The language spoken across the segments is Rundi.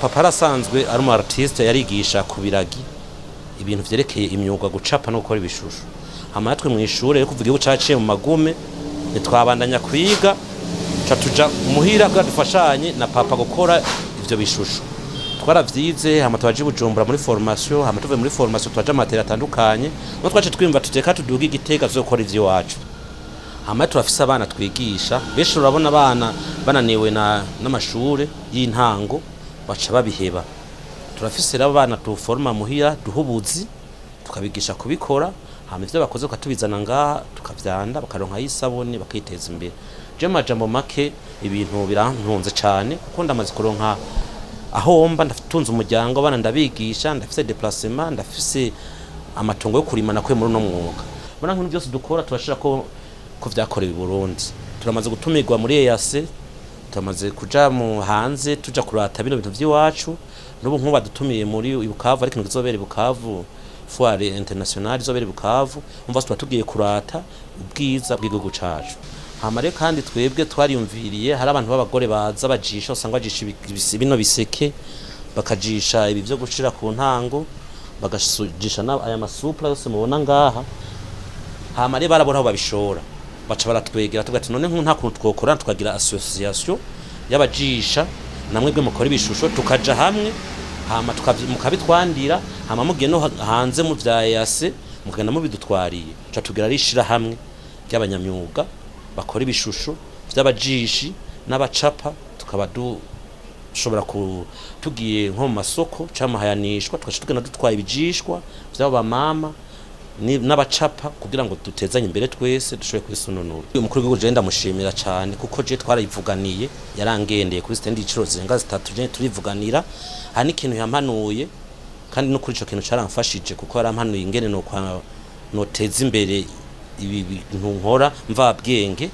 Papa arasanzwe ari umu artiste, yarigisha ku biragi ibintu vyerekeye imyuga, gucapa no gukora ibishusho. Hama natwe mw'ishure, kuva igihugu caciye mu magume, ntitwabandanya kwiga, ca tuja muhira kugira dufashanye na papa gukora ivyo bishusho. Twaravyize, hama twaja i Bujumbura muri formation, hama tuvuye muri formation twaja mu materi atandukanye. No twace twiyumva tuteka tuduga igitega tuzokora ivy'iwacu. Hama turafise abana twigisha benshi. Urabona abana bananiwe na n'amashure y'intango baca babiheba. Turafise rero abana tuforma muhira, duha ubuzi, tukabigisha kubikora, hama ivyo bakoze tukatubizana ngaha, tukavyanda, bakaronka y'isabuni, bakiteza imbere. Je mu majambo make, ibintu birantunze cane kuko ndamaze kuronka aho mba, ndatunze umuryango, abana ndabigisha, ndafise déplacement, ndafise amatongo yo kurima nakuye muri uno mwuga. Mbona nk'ibintu byose dukora turashira ko vyakorewe i Burundi. Turamaze gutumirwa muri EAC, turamaze kuja mu hanze, tuja kurata bino bintu vy'iwacu. N'ubu nk'ubu badutumiye muri Bukavu, ariko ikintu kizobera i Bukavu, foire internationale izobera i Bukavu. Umva, tuba tugiye kurata ubwiza bw'igihugu cacu. Hama rero kandi twebwe twariyumviriye, hari abantu b'abagore baza bajisha, usanga bajisha bino biseke, bakajisha ibi vyo gushira ku ntango, bagajisha aya masupla yose mubona ngaha. Hama rero barabona aho babishora, baca baratwegera, tuvuga ati: "None nk'ubu nta kuntu twokora tukagira association y'abajisha namwe bwe mukora ibishusho, tukaja hamwe, hama mukabitwandira, hama mugiye no hanze mu vya EAC mukagenda mubidutwariye?" Ca tugira ari ishirahamwe ry'abanyamyuga bakora ibishusho vy'abajishi n'abacapa, tukaba dushobora ku tugiye nko mu masoko c'amahayanishwa, tugaca tugenda dutwaye ibijishwa vy'abo bamama n'abacapa kugira ngo dutezanye imbere twese, dushobore kwisununura. Uyu mukuru w'igihugu je ndamushimira cyane kuko je twarayivuganiye, yarangendeye kuri stand incuro zirenga zitatu, je turivuganira. Hari n'ikintu yampanuye, kandi no kuri ico kintu caramfashije, kuko yarampanuye ingene no kwa noteza imbere ibi bintu nkora mvabwenge.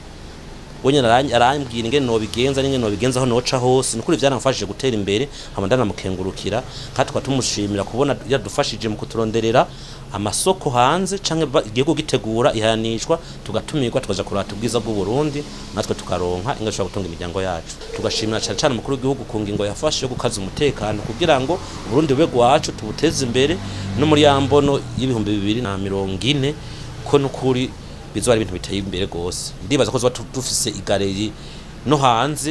We nyene arambwira ingene nobigenza n'ingene nobigenza, aho noca hose. Nukuri vyaramfashije gutera imbere. Hama ndanamukengurukira, kandi tukaba tumushimira kubona yadufashije mu kuturonderera amasoko hanze, canke igihugu gitegura ihanishwa, tugatumirwa, tukaja kurata ubwiza bw'u Burundi, natwe tukaronka inga dushobora gutunga imiryango yacu. Tugashimira cane cane umukuru w'igihugu ku ngingo yafashe yo gukaza umutekano kugira ngo Uburundi bube gwacu, tubuteze imbere no muri ya mbono y'2040, ko nukuri bizoba ari ibintu biteye imbere gose. Ndibaza ko zoba dufise i galerie no hanze.